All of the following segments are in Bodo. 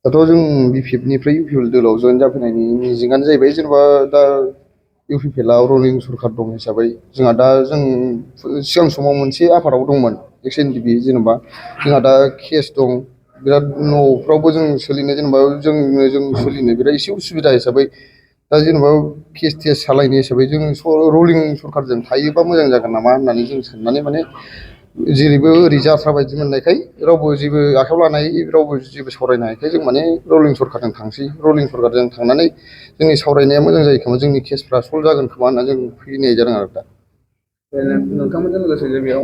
दाथ' जों BPFनिफ्राय UPPL दोलोआव जयेन जाफैनायनि मिजिङानो जाहैबाय जेनेबा दा UPPLआ रुलिं सरखार दं हिसाबै जोंहा दा जों सिगां समाव मोनसे आफादाव दंमोन XNDP जेनेबा जोंहा दा केस दं बिराद न'फ्रावबो जों सोलिनो जेनेबा जों सोलिनो बिराद एसे उसुबिदा हिसाबै दा जेनेबा केस टेस सालायनो हिसाबै जों रुलिं सरखारजों थायोबा मोजां जागोन नामा होननानै जों साननानै माने जेरैबो ओरै जाथ्रा बायदि मोननायखाय रावबो जेबो आखायाव लानाय रावबो जेबो सावरायनो हायैखाय जों माने रुलिं सरखारजों थांसै रुलिं सरखारजों थांनानै जोंनि सावरायनाया मोजां जायो खोमा जोंनि केसफ्रा सल्भ जागोन खोमा होनना जों फैनाय जादों आरो दा नोंथांमोनजों लोगोसे जे बेयाव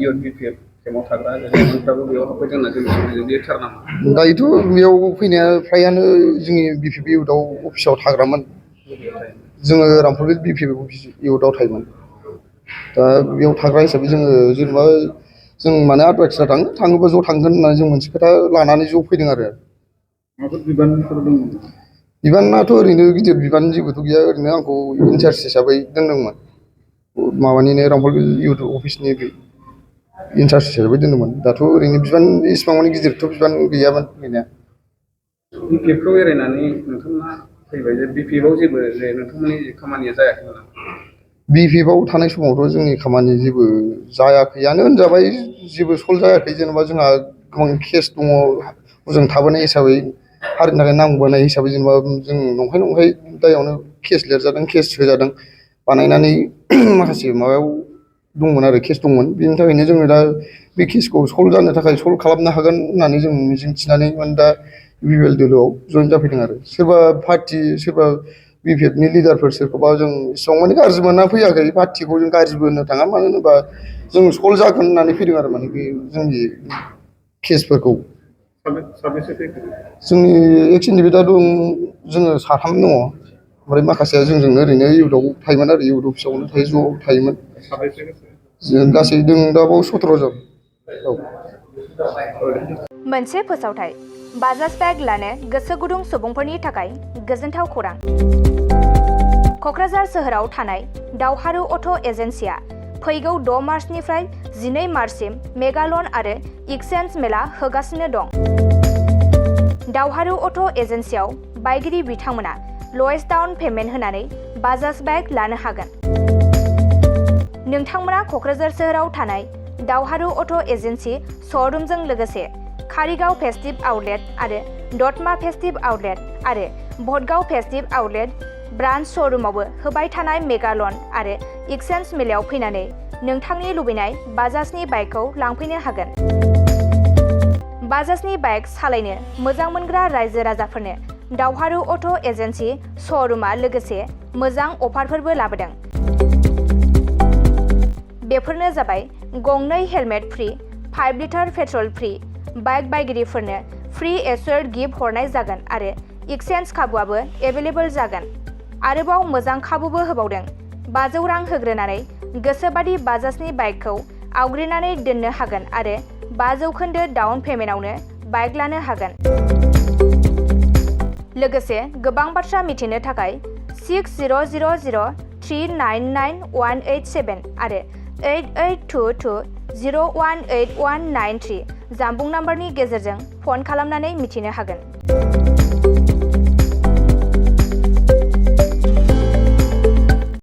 इयुथ BPF केम्पआव थाग्रा लाइमोनफ्राबो बेयाव हाबफैदों होनना जों मिथिनाय बे थार नामा? दायोथ' बेयाव फैनाया फ्रायानो जोंनि BPF इयुथआव अफिसाव थाग्रामोन जोङो रामफलबिल BPF इयुथआव थायोमोन दा बेयाव थाग्रा हिसाबै जोङो जेनेबा जों माने आदभाइस थाङोबा ज' थांगोन होननानै जों मोनसे खोथा लानानै ज' फैदों आरो माबाफोर बिबानफोर दङ? बिबानाथ' ओरैनो गिदिर बिबान जेबोथ' गैया ओरैनो आंखौ इनचार्ज हिसाबै दोनदोंमोन माबानिनो रामफलबिल इयुथ अफिसनि इनचार्ज हिसाबै दोनदोंमोन दाथ' ओरैनो बिबान इसिबां माने गिदिरथ' बिबान गैयामोन गैनाया BPFखौ एरायनानै नोंथांमोना फैबाय जे BPFआव जेबो जे नोंथांमोननि खामानिया जायाखै नामा? BPFआव थानाय समावथ' जोंनि खामानि जेबो जायाखैयानो होनजाबाय जेबो सल्भ जायाखै जेनेबा जोंहा गोबां केस दङ हजों थाबोनाय हिसाबै हारिनि थाखाय नांबोनाय हिसाबै जेनेबा जों नंखाय दायावनो केस लिरजादों केस होजादों बानायनानै माखासे माबायाव दंमोन आरो केस दंमोन बेनि थाखायनो जोङो दा बे केसखौ सल्भ जानो थाखाय सल्भ खालामनो हागोन होननानै जों मिजिंथिनानै माने दा UPPL दोलोआव जयेन जाफैदों आरो सोरबा पार्टि सोरबा BPFनि लिडारफोर सोरखौबा जों इसिबां माने गाज्रि मोनना फैयाखै पार्टिखौ जों गाज्रिबो होननो थाङा मानो होनोबा जों सल्भ जागोन होननानै फैदों आरो माने बे जोंनि केसफोरखौ जोंनि XNDP दा दं जोङो 3 दङ ओमफ्राय माखासेया जोंजोंनो ओरैनो इयुथआव थायोमोन आरो इयुथ अफिसावनो थायो ज' थायोमोन जों गासै दं दा बाव 17 जन मोनसे फोसावथाय बाजाज बेग लानो गोसो गुदुं सुबुंफोरनि थाखाय गोजोनथाव खौरां क'क्राझार सोहोराव थानाय दावहारु अट' एजेन्सिया फैगौ 6 मार्चनिफ्राय 12 मार्चसिम मेगा लन आरो एक्सचेन्ज मेला होगासिनो दं। दावहारु अट' एजेन्सियाव बायगिरि बिथांमोना लवेस्ट डाउन पेमेन्ट होनानै बाजाज बेग लानो हागोन। नोंथांमोना क'क्राझार सोहोराव थानाय दावहारु अट' एजेन्सि श'रुमजों लोगोसे कारिगाव फेस्टिभ आउटलेट आरो दतमा फेस्टिभ आउटलेट आरो भटगाव फेस्टिभ आउटलेट ब्रान्च श'रुमावबो होबाय थानाय मेगा लन आरो एक्सचेन्ज मेलायाव फैनानै नोंथांनि लुबैनाय बाजाजनि बाइकखौ लांफैनो हागोन। बाजाजनि बाइक सालायनो मोजां मोनग्रा रायजो राजाफोरनो दावहारु अट' एजेन्सि श'रुमा लोगोसे मोजां अफारफोरबो लाबोदों। बेफोरनो जाबाय गंनै helmet free 5 litre petrol free bike बायगिरिफोरनो फ्रि एसुर्ड गिफ्ट हरनाय जागोन आरो एक्सचेन्ज खाबुआबो एभेलेबल जागोन। आरोबाव मोजां खाबुबो होबावदों 500 रां होग्रोनानै गोसोबादि बाजाजनि बाइकखौ आवग्रिनानै दोननो हागोन आरो 5% डाउन पेमेन्टआवनो बाइक लानो हागोन। लोगोसे गोबां बाथ्रा मिथिनो थाखाय 6000399187 आरो 8822018193 जानबुं नाम्बारनि गेजेरजों फन खालामनानै मिथिनो हागोन।